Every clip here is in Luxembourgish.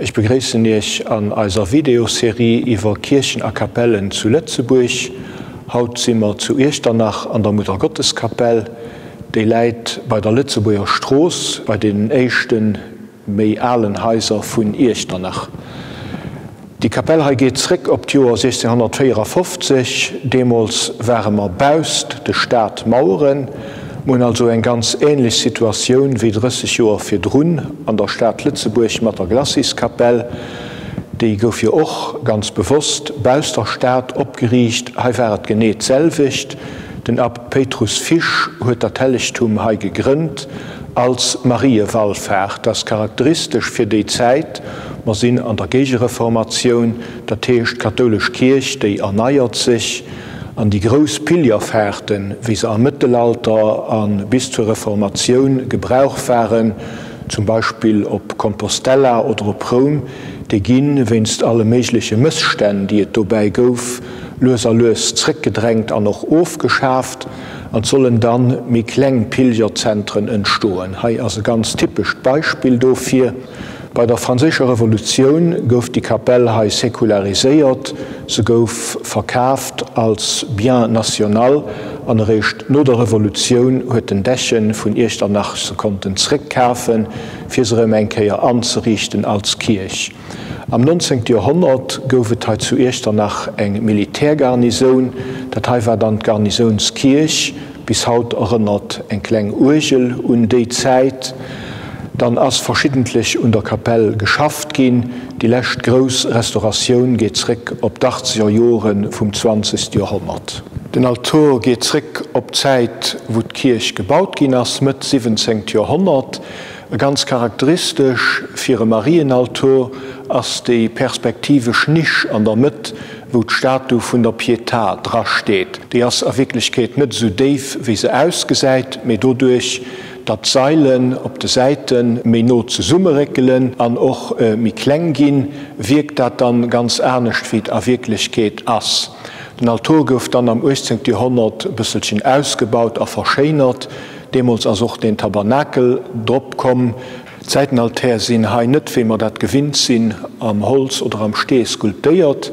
Ech begréissen Iech an eiser Videoserie iwwer Kierchen a Kapellen zu Lëtzebuerg. Haut si mer zu Iechternach an der Muttergotteskapell. Déi läit bei der Lëtzebuerger Strooss, bei deenen éischte méi alen Haiser vun Iechternach. Déi Kapell hei geet zréck op d'Joer 1654. Deemools ware mer bausst de Stadmaueren. Mer hunn also eng ganz änlech Situatioun wéi 30 Joer virdrun an der Stad Lëtzebuerg mat der Glaciskapell. Déi gouf jo och ganz bewosst bausst der Stad opgeriicht. Hei war et genee d'selwecht. Den Abt Péitrus Fisch huet dat Hellegtum hei gegrënnt als Mariewallfaart. Dat ass charakteristesch fir déi Zäit. Mer sinn an der Géigereformatioun, dat heescht d'kathoulesch Kierch, déi erneiert sech, an déi grouss Pilgerfahrten, wéi se am Mëttelalter a bis zur Reformatioun Gebrauch waren, zum Beispill op Compostela oder op Roum, déi gi wéinst alle méigleche Mësstänn, déi et dobäi gouf, lues a lues zréckgedrängt an och ofgeschaaft, an et sollen dann méi kleng Pilgerzentren entstoen. Hei ass e ganz typescht Beispill dofir. Bei der Franséischer Revolutioun gouf déi Kapell hei säkulariséiert, se gouf verkaaft als Bien national an eréischt no der Revolutioun huet den Dechen vun Iechternach se konnten zréckkafen, fir se erëm eng Kéier anzeriichten als Kierch. Am 19. Joerhonnert gouf et hei zu Iechternach eng Militärgarnisoun. Dat hei war dann d'Garnisounskierch. Bis haut erënnert eng kleng Uergel un déi Zäit. Dann ass verschiddentlech un der Kapell geschafft ginn. Déi lescht grouss Restauratioun geet zréck op d'Achtzeger Jore vum zwanzegste Joerhonnert. Den Altor geet zréck op d'Zäit, wou d'Kierch gebaut ginn ass, Mëtt siwwenzéngt Joerhonnert. Ganz charakteristesch fir e Marienaltor ass déi perspektivesch Nisch an der Mëtt, wou d'Statu vun der Pietà dra steet. Déi ass a Wierklechkeet net esou déif, wéi se ausgesäit, mee doduerch, datt d'Sailen op de Säite méi no zesummeréckelen an och méi kleng ginn, wierkt dat dann ganz anescht, wéi et a Wierklechkeet ass. Den Altor gouf dann am 18. Joerhonnert e bësselchen ausgebaut a verschéinert. Deemools ass och deen Tabernakel drop komm. D'Säitenaltär sinn hei net, wéi mer dat gewinnt sinn, am Holz oder am Stee sculptéiert.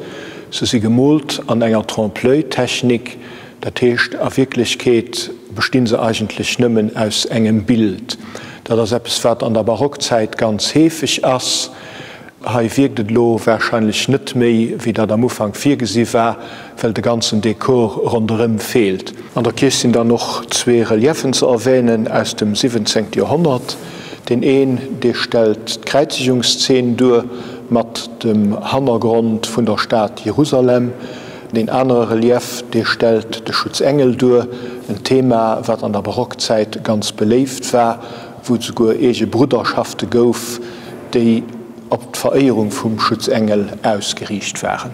Se si gemoolt an enger Trompe-l'oeil-Technik, dat heescht a Wierklechkeet bestinn se eigentlech nëmmen aus engem Bild. Dat ass eppes, wat an der Barockzäit ganz heefeg ass. Hei wierkt et elo warscheinlech net méi, wéi dat am Ufank virgesi war, well de ganzen Dekor ronderëm feelt. An der Kierch sinn dann och zwee Reliefen ze erwänen aus dem 17. Joerhonnert. Deen een, dee stellt d'Kräizegungszeen duer mat dem Hannergrond vun der Stad Jerusalem. Deen anere Relief, dee stellt de Schutzengel duer, en Thema, wat an der Barockzäit ganz beléift war, wou et souguer eege Brudderschafte gouf, déi op d'Veréierung vum Schutzengel ausgeriicht waren.